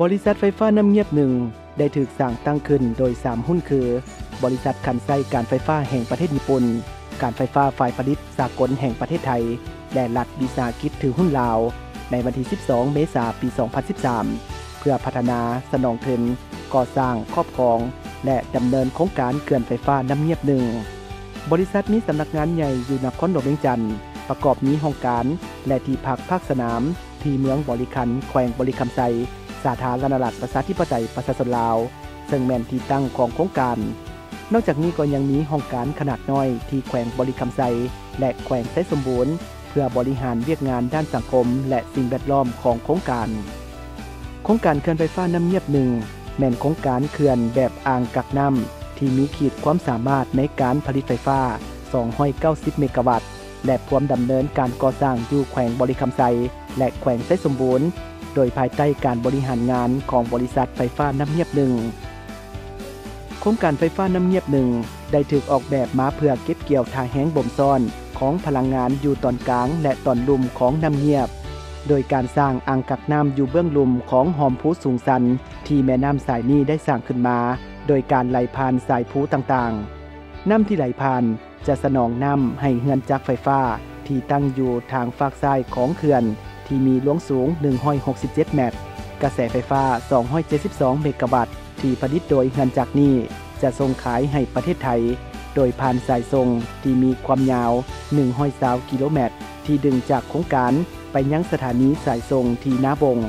ບໍລິສັດໄຟຟ້ານ້ຳງຽບໜຶ່ງ ໄດ້ຖືກສ້າງຕັ້ງຂຶ້ນໂດຍສາມຮຸ້ນຄື ບໍລິສັດຄັນໄຊການໄຟຟ້າແຫ່ງປະເທດຍີ່ປຸ່ນ, ການໄຟຟ້າຝ່າຍຜະລິດສາກົນແຫ່ງປະເທດໄທ ແລະ ລັດວິສາຫະກິດຖືຮຸ້ນລາວ ໃນວັນທີສິບສອງ ເມສາ ປີສອງພັນສິບສາມ ເພື່ອພັດທະນາ, ສະໜອງທຶນ, ກໍ່ສ້າງ, ຄອບຄອງ ແລະ ດຳເນີນໂຄງການເຂື່ອນໄຟຟ້ານ້ຳງຽບໜຶ່ງ. ບໍລິສັດມີສຳນັກງານໃຫຍ່ຢູ່ນະຄອນຫຼວງວຽງຈັນ, ປະກອບມີຫ້ອງການ ແລະ ທີ່ພັກພາກສະໜາມ ທີ່ເມືອງບໍລິຄັນ ແຂວງບໍລິຄຳໄຊ ສາທາລະນະລັດ ປະຊາທິປະໄຕ ປະຊາຊົນລາວ, ເຊິ່ງແມ່ນທີ່ຕັ້ງຂອງໂຄງການ. ນອກຈາກນີ້ກໍຍັງມີຫ້ອງການຂະໜາດນ້ອຍທີ່ແຂວງບໍລິຄຳໄຊ ແລະ ແຂວງໄຊສົມບູນ ເພື່ອບໍລິຫານວຽກງານດ້ານສັງຄົມ ແລະ ສິ່ງແວດລ້ອມຂອງໂຄງການ. ໂຄງການເຂື່ອນໄຟຟ້ານ້ຳງຽບໜຶ່ງ ແມ່ນໂຄງການເຂື່ອນແບບອ່າງກັກນ້ຳ ທີ່ມີຂີດຄວາມສາມາດໃນການຜະລິດໄຟຟ້າ ສອງຮ້ອຍເກົ້າສິບ ເມກາວັດ ແລະ ພວມດຳເນີນການກໍ່ສ້າງຢູ່ແຂວງບໍລິຄຳໄຊ ແລະ ແຂວງໄຊສົມບູນ ໂດຍພາຍໃຕ້ການບໍລິຫານງານຂອງບໍລິສັດໄຟຟ້ານ້ຳງຽບໜຶ່ງ. ໂຄງການໄຟຟ້ານ້ຳງຽບໜຶ່ງ ໄດ້ຖືກອອກແບບມາເພື່ອເກັບກ່ຽວທ່າແຮງບົ່ມຊ້ອນຂອງພະລັງງານຢູ່ຕອນກາງ ແລະ ຕອນລຸ່ມຂອງນ້ຳງຽບ, ໂດຍການສ້າງອ່າງກັກນ້ຳຢູ່ເບື້ອງລຸ່ມຂອງຮ່ອມພູສູງຊັນ ທີ່ແມ່ນ້ຳສາຍນີ້ໄດ້ສ້າງຂຶ້ນມາ ໂດຍການໄຫຼຜ່ານສາຍພູຕ່າງໆ. ນ້ຳທີ່ໄຫຼຜ່ານຈະສະໜອງນ້ຳໃຫ້ເຮືອນຈັກໄຟຟ້າທີ່ຕັ້ງຢູ່ທາງຟາກຊ້າຍຂອງເຂື່ອນ ທີ່ມີລວງສູງໜຶ່ງຮ້ອຍຫົກສິບເຈັດແມັດ, ກະແສໄຟຟ້າສອງຮ້ອຍເຈັດສິບສອງເມກາວັດ ທີ່ຜະລິດໂດຍເຮືອນຈັກນີ້ ຈະສົ່ງຂາຍໃຫ້ປະເທດໄທ ໂດຍຜ່ານສາຍສົ່ງທີ່ມີຄວາມຍາວໜຶ່ງຮ້ອຍຊາວກິໂລແມັດ ທີ່ດຶງຈາກໂຄງການໄປຍັງສະຖານີສາຍສົ່ງທີ່ນາບົງ.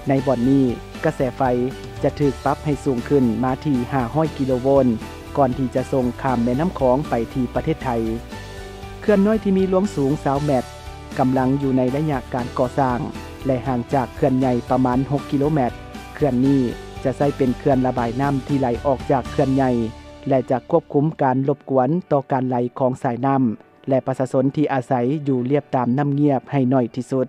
ໃນບ່ອນນີ້ ກະແສໄຟຈະຖືກປັບໃຫ້ສູງຂຶ້ນມາທີ່ຫ້າຮ້ອຍກິໂລໂວນ ກ່ອນທີ່ຈະສົ່ງຂ້າມແມ່ນ້ຳຂອງໄປທີ່ປະເທດໄທ. ເຂື່ອນນ້ອຍທີ່ມີລວງສູງຊາວແມັດ ກຳລັງຢູ່ໃນໄລຍະການກໍ່ສ້າງ ແລະ ຫ່າງຈາກເຂື່ອນໃຫຍ່ປະມານຫົກກິໂລແມັດ. ເຂື່ອນນີ້ຈະໃຊ້ເປັນເຂື່ອນລະບາຍນ້ຳທີ່ໄຫຼອອກຈາກເຂື່ອນໃຫຍ່ ແລະ ຈະຄວບຄຸມການລົບກວນຕໍ່ການໄຫຼຂອງສາຍນ້ຳ ແລະ ປະຊາຊົນທີ່ອາໄສຢູ່ລຽບຕາມນ້ຳງຽບໃຫ້ໜ້ອຍທີ່ສຸດ.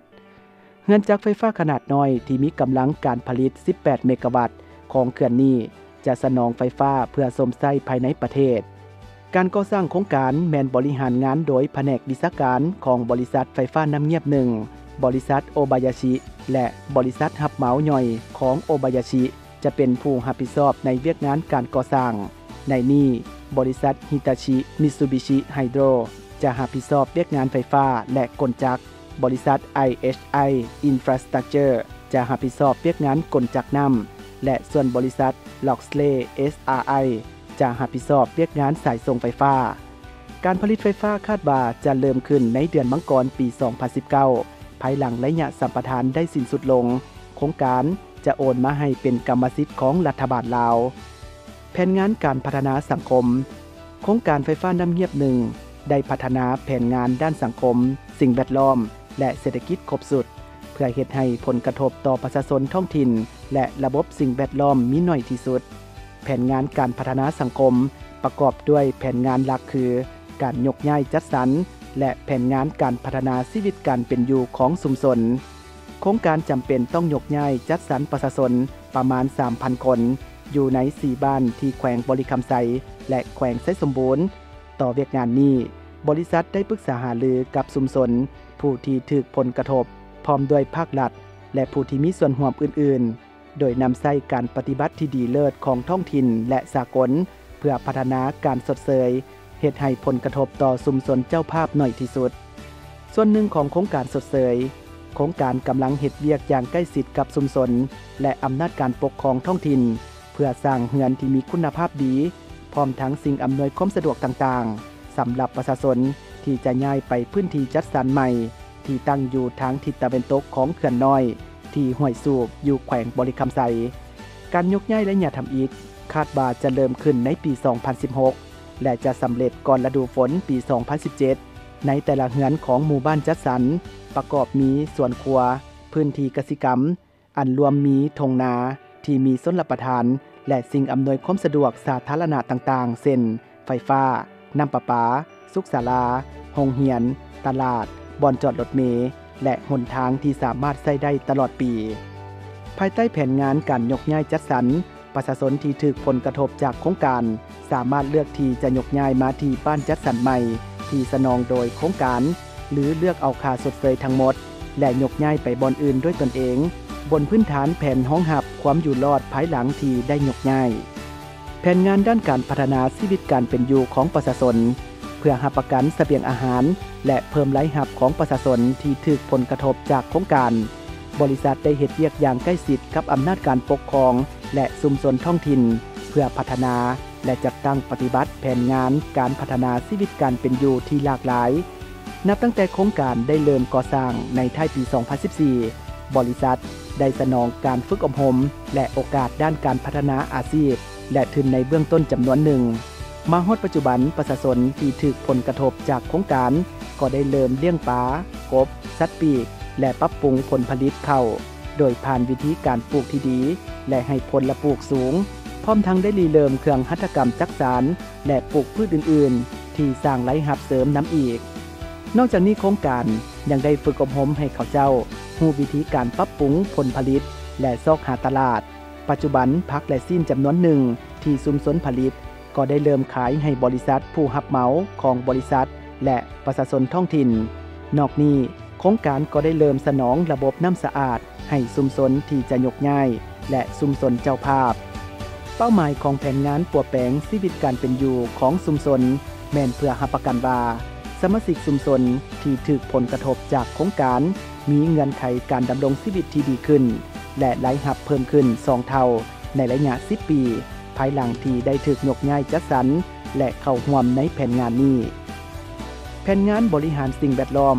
ເຮືອນຈັກໄຟຟ້າຂະໜາດນ້ອຍທີ່ມີກຳລັງການຜະລິດສິບແປດເມກາວັດຂອງເຂື່ອນນີ້ ຈະສະໜອງໄຟຟ້າເພື່ອຊົມໃຊ້ພາຍໃນປະເທດ. ການກໍ່ສ້າງໂຄງການແມ່ນບໍລິຫານງານໂດຍພະແນກວິຊາການຂອງບໍລິສັດໄຟຟ້ານ້ຳງຽບໜຶ່ງ, ບໍລິສັດໂອບາຍາຊິ ແລະ ບໍລິສັດຮັບເໝົາຍ່ອຍຂອງໂອບາຍາຊິ ຈະເປັນຜູ້ຮັບຜິດຊອບໃນວຽກງານການກໍ່ສ້າງ. ໃນນີ້, ບໍລິສັດ Hitachi Mitsubishi Hydro ຈະຮັບຜິດຊອບວຽກງານໄຟຟ້າ ແລະ ກົນຈັກ, ບໍລິສັດ IHI Infrastructure ຈະຮັບຜິດຊອບວຽກງານກົນຈັກນ້ຳ ແລະ ສ່ວນບໍລິສັດ Loxley ເອສ ອາ ໄອ ຈະຮັບຜິດຊອບວຽກງານສາຍສົ່ງໄຟຟ້າ. ການຜະລິດໄຟຟ້າຄາດວ່າຈະເລີ່ມຂຶ້ນໃນເດືອນມັງກອນປີສອງພັນສິບເກົ້າ ພາຍຫຼັງໄລຍະສຳປະທານໄດ້ສິ້ນສຸດລົງ. ໂຄງການຈະໂອນມາໃຫ້ເປັນກຳມະສິດຂອງລັດຖະບານລາວ. ແຜນງານການພັດທະນາສັງຄົມ. ໂຄງການໄຟຟ້ານ້ຳງຽບໜຶ່ງ ໄດ້ພັດທະນາແຜນງານດ້ານສັງຄົມ, ສິ່ງແວດລ້ອມ ແລະ ເສດຖະກິດຄົບຊຸດ ເພື່ອເຮັດໃຫ້ຜົນກະທົບຕໍ່ປະຊາຊົນທ້ອງຖິ່ນ ແລະ ລະບົບສິ່ງແວດລ້ອມມີໜ້ອຍທີ່ສຸດ. ແຜນງານການພັດທະນາສັງຄົມປະກອບດ້ວຍແຜນງານຫຼັກຄື ການຍົກຍ້າຍຈັດສັນ ແລະ ແຜນງານການພັດທະນາຊີວິດການເປັນຢູ່ຂອງຊຸມຊົນ. ໂຄງການຈຳເປັນຕ້ອງຍົກຍ້າຍຈັດສັນປະຊາຊົນປະມານສາມພັນຄົນ ຢູ່ໃນສີ່ບ້ານທີ່ແຂວງບໍລິຄຳໄຊ ແລະ ແຂວງໄຊສົມບູນ. ຕໍ່ວຽກງານນີ້, ບໍລິສັດໄດ້ປຶກສາຫາລືກັບຊຸມຊົນ ຜູ້ທີ່ຖືກຜົນກະທົບ, ພ້ອມດ້ວຍພາກລັດ ແລະ ຜູ້ທີ່ມີສ່ວນຮ່ວມອື່ນໆ, ໂດຍນຳໃຊ້ການປະຕິບັດທີ່ດີເລີດຂອງທ້ອງຖິ່ນ ແລະ ສາກົນ ເພື່ອພັດທະນາການຊົດເຊີຍ ເຮັດໃຫ້ຜົນກະທົບຕໍ່ຊຸມຊົນເຈົ້າພາບໜ້ອຍທີ່ສຸດ. ສ່ວນໜຶ່ງຂອງໂຄງການຊົດເຊີຍ, ໂຄງການກຳລັງເຮັດວຽກຢ່າງໃກ້ຊິດກັບຊຸມຊົນ ແລະ ອຳນາດການປົກຄອງທ້ອງຖິ່ນ ເພື່ອສ້າງເຮືອນທີ່ມີຄຸນນະພາບດີ, ພ້ອມທັງສິ່ງອຳນວຍຄວາມສະດວກຕ່າງໆ ສຳລັບປະຊາຊົນທີ່ຈະຍ້າຍໄປພື້ນທີ່ຈັດສັນໃໝ່ ທີ່ຕັ້ງຢູ່ທາງທິດຕາເວັນຕົກຂອງເຂື່ອນນ້ອຍ ທີ່ຫ້ວຍສູບ ຢູ່ແຂວງບໍລິຄຳໄຊ. ການຍົກຍ້າຍໄລຍະທຳອິດ ຄາດວ່າຈະເລີ່ມຂຶ້ນໃນປີສອງພັນສິບຫົກ ແລະ ຈະສຳເລັດກ່ອນລະດູຝົນປີສອງພັນສິບເຈັດ ໃນແຕ່ລະເຮືອນຂອງໝູ່ບ້ານຈັດສັນ ປະກອບມີສວນຄົວ, ພື້ນທີ່ກະສິກຳ, ອັນລວມມີທົ່ງນາທີ່ມີຊົນລະປະທານ ແລະ ສິ່ງອຳນວຍຄວາມສະດວກສາທາລະນະຕ່າງໆ ເຊັ່ນ ໄຟຟ້າ, ນ້ຳປະປາ, ສຸກສາລາ, ໂຮງຮຽນ, ຕະຫຼາດ, ບ່ອນຈອດລົດເມ ແລະ ຫົນທາງທີ່ສາມາດໃຊ້ໄດ້ຕະຫຼອດປີ. ພາຍໃຕ້ແຜນງານການຍົກຍ້າຍຈັດສັນ, ປະຊາຊົນທີ່ຖືກຜົນກະທົບຈາກໂຄງການ ສາມາດເລືອກທີ່ຈະຍົກຍ້າຍມາທີ່ບ້ານຈັດສັນໃໝ່ທີ່ສະໜອງໂດຍໂຄງການ ຫຼື ເລືອກເອົາຄ່າຊົດເຊີຍທັງໝົດ ແລະ ຍົກຍ້າຍໄປບ່ອນອື່ນດ້ວຍຕົນເອງ ບົນພື້ນຖານແຜນຮອງຮັບ ຄວາມຢູ່ລອດພາຍຫຼັງທີ່ໄດ້ຍົກຍ້າຍ. ແຜນງານດ້ານການພັດທະນາຊີວິດການເປັນຢູ່ຂອງປະຊາຊົນ ເພື່ອຮັບປະກັນສະບຽງອາຫານ ແລະ ເພີ່ມລາຍຮັບຂອງປະຊາຊົນທີ່ຖືກຜົນກະທົບຈາກໂຄງການ, ບໍລິສັດໄດ້ເຮັດວຽກຢ່າງໃກ້ຊິດກັບອຳນາດການປົກຄອງ ແລະ ຊຸມຊົນທ້ອງຖິ່ນ ເພື່ອພັດທະນາ ແລະ ຈັດຕັ້ງປະຕິບັດແຜນງານການພັດທະນາຊີວິດການເປັນຢູ່ທີ່ຫຼາກຫຼາຍ. ນັບຕັ້ງແຕ່ໂຄງການໄດ້ເລີ່ມກໍ່ສ້າງໃນທ້າຍປີສອງພັນສິບສີ່ ບໍລິສັດໄດ້ສະໜອງການຝຶກອົບຮົມ ແລະ ໂອກາດດ້ານການພັດທະນາອາຊີບ ແລະ ທຶນໃນເບື້ອງຕົ້ນຈຳນວນໜຶ່ງ. ມາຮອດປັດຈຸບັນ, ປະຊາຊົນທີ່ຖືກຜົນກະທົບຈາກໂຄງການກໍໄດ້ເລີ່ມລ້ຽງປາ, ກົບ, ສັດປີກ ແລະ ປັບປຸງຜົນຜະລິດເຂົ້າ ໂດຍຜ່ານວິທີການປູກທີ່ດີ ແລະ ໃຫ້ຜົນລະປູກສູງ, ພ້ອມທັງໄດ້ລິເລີ່ມເຄື່ອງຫັດຖະກຳຈັກສານ ແລະ ປູກພືດອື່ນໆ ທີ່ສ້າງລາຍຮັບເສີມນຳອີກ. ນອກຈາກນີ້, ໂຄງການຍັງໄດ້ຝຶກອົບຮົມໃຫ້ເຂົາເຈົ້າຮູ້ວິທີການປັບປຸງຜົນຜະລິດ ແລະ ຊອກຫາຕະຫຼາດ. ປັດຈຸບັນ, ຜັກ ແລະ ຊີ້ນຈຳນວນໜຶ່ງທີ່ຊຸມຊົນຜະລິດ ກໍໄດ້ເລີ່ມຂາຍໃຫ້ບໍລິສັດຜູ້ຮັບເໝົາຂອງບໍລິສັດ ແລະ ປະຊາຊົນທ້ອງຖິ່ນ. ນອກນີ້, ໂຄງການກໍໄດ້ເລີ່ມສະໜອງລະບົບນ້ຳສະອາດໃຫ້ຊຸມຊົນທີ່ຈະຍົກຍ້າຍ ແລະ ຊຸມຊົນເຈົ້າພາບ. ເປົ້າໝາຍຂອງແຜນງານປົວແປງຊີວິດການເປັນຢູ່ຂອງຊຸມຊົນ ແມ່ນເພື່ອຮັບປະກັນວ່າ ສະມາຊິກຊຸມຊົນທີ່ຖືກຜົນກະທົບຈາກໂຄງການ ມີເງື່ອນໄຂການດຳລົງຊີວິດທີ່ດີຂຶ້ນ ແລະ ລາຍຮັບເພີ່ມຂຶ້ນສອງເທົ່າໃນໄລຍະສິບປີ ພາຍຫຼັງທີ່ໄດ້ຖືກຍົກຍ້າຍຈັດສັນ ແລະ ເຂົ້າຮ່ວມໃນແຜນງານນີ້. ແຜນງານບໍລິຫານສິ່ງແວດລ້ອມ.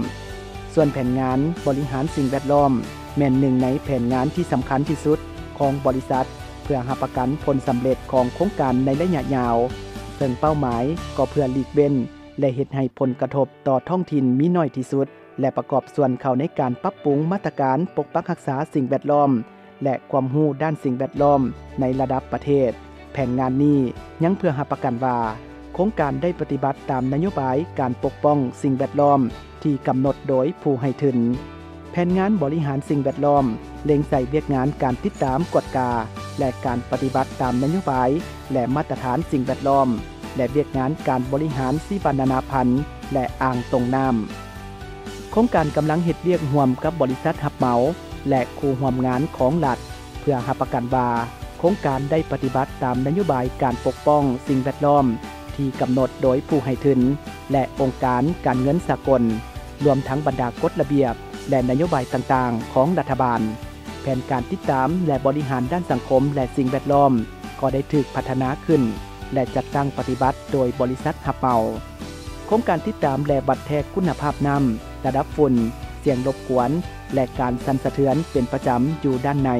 ສ່ວນແຜນງານບໍລິຫານສິ່ງແວດລ້ອມ ແມ່ນໜຶ່ງໃນແຜນງານທີ່ສຳຄັນທີ່ສຸດຂອງບໍລິສັດ ເພື່ອຮັບປະກັນຜົນສຳເລັດຂອງໂຄງການໃນໄລຍະຍາວ, ເຊິ່ງເປົ້າໝາຍກໍເພື່ອຫຼີກເວັ້ນ ແລະ ເຮັດໃຫ້ຜົນກະທົບຕໍ່ທ້ອງຖິ່ນມີໜ້ອຍທີ່ສຸດ ແລະ ປະກອບສ່ວນເຂົ້າໃນການປັບປຸງມາດຕະການປົກປັກຮັກສາສິ່ງແວດລ້ອມ ແລະ ຄວາມຮູ້ດ້ານສິ່ງແວດລ້ອມໃນລະດັບປະເທດ. ແຜນງານນີ້ຍັງເພື່ອຮັບປະກັນວ່າ ໂຄງການໄດ້ປະຕິບັດຕາມນະໂຍບາຍການປົກປ້ອງສິ່ງແວດລ້ອມທີ່ກຳນົດໂດຍຜູ້ໃຫ້ທຶນ. ແຜນງານບໍລິຫານສິ່ງແວດລ້ອມເລັງໃສ່ວຽກງານການຕິດຕາມ, ກວດກາ ແລະ ການປະຕິບັດຕາມນະໂຍບາຍ ແລະ ມາດຕະຖານສິ່ງແວດລ້ອມ ແລະ ວຽກງານການບໍລິຫານຊີວະນານາພັນ ແລະ ອ່າງຕົງນ້ຳ. ໂຄງການກຳລັງເຮັດວຽກຮ່ວມກັບບໍລິສັດຮັບເໝົາ ແລະ ຄູ່ຮ່ວມງານຂອງລັດ ເພື່ອຮັບປະກັນວ່າ ໂຄງການໄດ້ປະຕິບັດຕາມນະໂຍບາຍການປົກປ້ອງສິ່ງແວດລ້ອມທີ່ກຳນົດໂດຍຜູ້ໃຫ້ທຶນ ແລະ ອົງການການເງິນສາກົນ, ລວມທັງບັນດາກົດລະບຽບ ແລະ ນະໂຍບາຍຕ່າງໆຂອງລັດຖະບານ. ແຜນການຕິດຕາມ ແລະ ບໍລິຫານດ້ານສັງຄົມ ແລະ ສິ່ງແວດລ້ອມ ກໍໄດ້ຖືກພັດທະນາຂຶ້ນ ແລະ ຈັດຕັ້ງປະຕິບັດໂດຍບໍລິສັດຮັບເໝົາ. ໂຄງການຕິດຕາມ ແລະ ວັດແທກຄຸນນະພາບນ້ຳ, ລະດັບຝຸ່ນ, ສຽງລົບກວນ ແລະ ການສັ່ນສະເທືອນເປັນປະຈຳຢູ່ດ້ານໃນ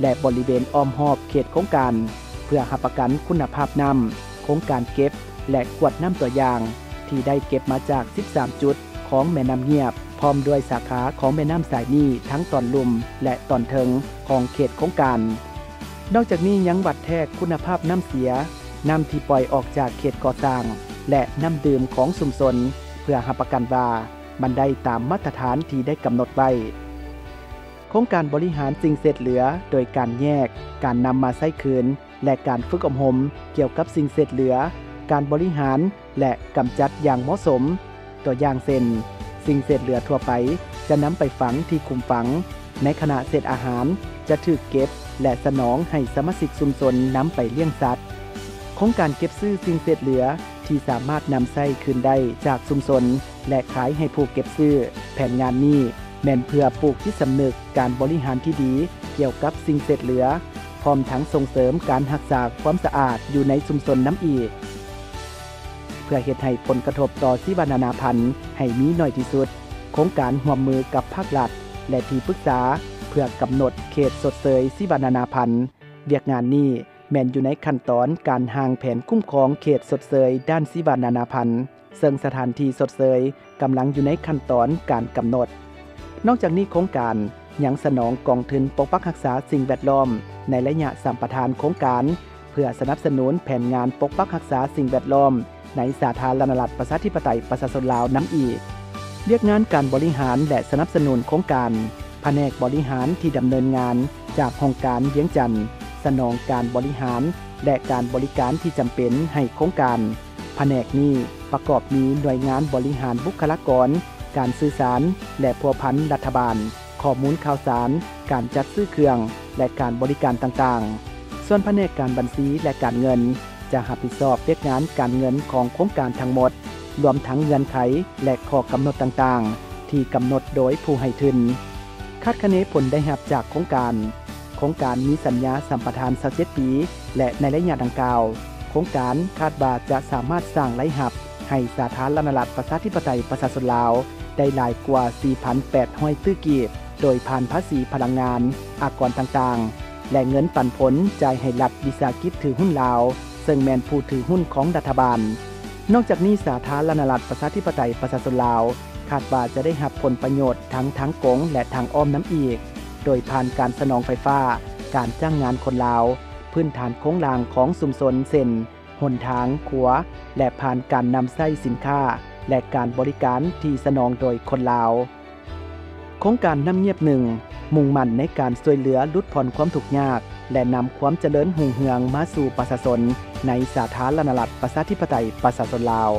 ແລະ ບໍລິເວນອ້ອມຮອບເຂດໂຄງການ ເພື່ອຮັບປະກັນຄຸນນະພາບນ້ຳ. ໂຄງການເກັບ ແລະ ກວດນ້ຳຕົວຢ່າງທີ່ໄດ້ເກັບມາຈາກສິບສາມຈຸດຂອງແມ່ນ້ຳງຽບ ພ້ອມດ້ວຍສາຂາຂອງແມ່ນ້ຳສາຍນີ້ທັງຕອນລຸ່ມ ແລະ ຕອນເທິງຂອງເຂດໂຄງການ. ນອກຈາກນີ້ຍັງວັດແທກຄຸນນະພາບນ້ຳເສຍ, ນ້ຳທີ່ປ່ອຍອອກຈາກເຂດກໍ່ສ້າງ ແລະ ນ້ຳດື່ມຂອງຊຸມຊົນ ເພື່ອຮັບປະກັນວ່າມັນໄດ້ຕາມມາດຕະຖານທີ່ໄດ້ກຳນົດໄວ້. ໂຄງການບໍລິຫານສິ່ງເສດເຫຼືອໂດຍການແຍກ, ການນຳມາໃຊ້ຄືນ ແລະ ການຝຶກອົບຮົມກ່ຽວກັບສິ່ງເສດເຫຼືອ, ການບໍລິຫານ ແລະ ກຳຈັດຢ່າງເໝາະສົມ. ຕົວຢ່າງເຊັ່ນ, ສິ່ງເສດເຫຼືອທົ່ວໄປຈະນຳໄປຝັງທີ່ຂຸມຝັງ, ໃນຂະນະເສດອາຫານຈະຖືກເກັບ ແລະ ສະໜອງໃຫ້ສະມາຊິກຊຸມຊົນນຳໄປລ້ຽງສັດ. ໂຄງການເກັບຊື້ສິ່ງເສດເຫຼືອທີ່ສາມາດນຳໃຊ້ຄືນໄດ້ຈາກຊຸມຊົນ ແລະ ຂາຍໃຫ້ຜູ້ເກັບຊື້. ແຜນງານນີ້ແມ່ນເພື່ອປູກຈິດສຳນຶກການບໍລິຫານທີ່ດີກ່ຽວກັບສິ່ງເສດເຫຼືອ, ພ້ອມທັງສົ່ງເສີມການຮັກສາຄວາມສະອາດຢູ່ໃນຊຸມຊົນນຳອີກ. ເພື່ອເຮັດໃຫ້ຜົນກະທົບຕໍ່ຊີວະນານາພັນໃຫ້ມີໜ້ອຍທີ່ສຸດ, ໂຄງການຮ່ວມມືກັບພາກລັດ ແລະ ທີ່ປຶກສາ ເພື່ອກຳນົດເຂດຊົດເຊີຍຊີວະນານາພັນ. ວຽກງານນີ້ແມ່ນຢູ່ໃນຂັ້ນຕອນການຮ່າງແຜນຄຸ້ມຄອງເຂດຊົດເຊີຍດ້ານຊີວະນານາພັນ, ເຊິ່ງສະຖານທີ່ຊົດເຊີຍກຳລັງຢູ່ໃນຂັ້ນຕອນການກຳນົດ. ນອກຈາກນີ້, ໂຄງການຍັງສະໜອງກອງທຶນປົກປັກຮັກສາສິ່ງແວດລ້ອມໃນໄລຍະສຳປະທານໂຄງການ ເພື່ອສະໜັບສະໜູນແຜນງານປົກປັກຮັກສາສິ່ງແວດລ້ອມໃນສາທາລະນະລັດ ປະຊາທິປະໄຕ ປະຊາຊົນລາວນຳອີກ. ວຽກງານການບໍລິຫານ ແລະ ສະໜັບສະໜູນໂຄງການ, ພະແນກບໍລິຫານທີ່ດຳເນີນງານຈາກຫ້ອງການວຽງຈັນ ສະໜອງການບໍລິຫານ ແລະ ການບໍລິການທີ່ຈຳເປັນໃຫ້ໂຄງການ. ພະແນກນີ້ປະກອບມີໜ່ວຍງານບໍລິຫານບຸກຄະລາກອນ, ການສື່ສານ ແລະ ພົວພັນລັດຖະບານ. ຂໍ້ມູນຂ່າວສານ, ການຈັດຊື້ເຄື່ອງ ແລະ ການບໍລິການຕ່າງໆ. ສ່ວນພະແນກການບັນຊີ ແລະ ການເງິນ ຈະຮັບຜິດຊອບວຽກງານການເງິນຂອງໂຄງການທັງໝົດ, ລວມທັງເງື່ອນໄຂ ແລະ ຂໍ້ກຳນົດຕ່າງໆ ທີ່ກຳນົດໂດຍຜູ້ໃຫ້ທຶນ. ຄາດຄະເນຜົນໄດ້ຮັບຈາກໂຄງການ. ໂຄງການມີສັນຍາສຳປະທານຊາວເຈັດປີ ແລະ ໃນໄລຍະດັ່ງກ່າວ, ໂຄງການຄາດວ່າຈະສາມາດສ້າງລາຍຮັບໃຫ້ສາທາລະນະລັດປະຊາທິປະໄຕປະຊາຊົນລາວ ໄດ້ຫຼາຍກວ່າ ສີ່ພັນແປດຮ້ອຍຕື້ກີບ ໂດຍຜ່ານພາສີພະລັງງານ, ອາກອນຕ່າງໆ ແລະ ເງິນປັນຜົນຈ່າຍໃຫ້ລັດວິສາຫະກິດຖືຫຸ້ນລາວ ເຊິ່ງແມ່ນຜູ້ຖືຫຸ້ນຂອງລັດຖະບານ. ນອກຈາກນີ້, ສາທາລະນະລັດປະຊາທິປະໄຕປະຊາຊົນລາວ ຄາດວ່າຈະໄດ້ຮັບຜົນປະໂຫຍດທັງທາງກົງ ແລະ ທາງອ້ອມນຳອີກ, ໂດຍຜ່ານການສະໜອງໄຟຟ້າ, ການຈ້າງງານຄົນລາວ, ພື້ນຖານໂຄງລ່າງຂອງຊຸມຊົນ ເຊັ່ນ ຫົນທາງ, ຂົວ ແລະ ຜ່ານການນຳໃຊ້ສິນຄ້າ ແລະ ການບໍລິການທີ່ສະໜອງໂດຍຄົນລາວ. ໂຄງການນ້ຳງຽບໜຶ່ງ ມຸ່ງໝັ້ນໃນການຊ່ວຍເຫຼືອຫຼຸດຜ່ອນຄວາມທຸກຍາກ ແລະ ນຳຄວາມຈະເລີນຮຸ່ງເຮືອງມາສູ່ປະຊາຊົນໃນສາທາລະນະລັດປະຊາທິປະໄຕປະຊາຊົນລາວ.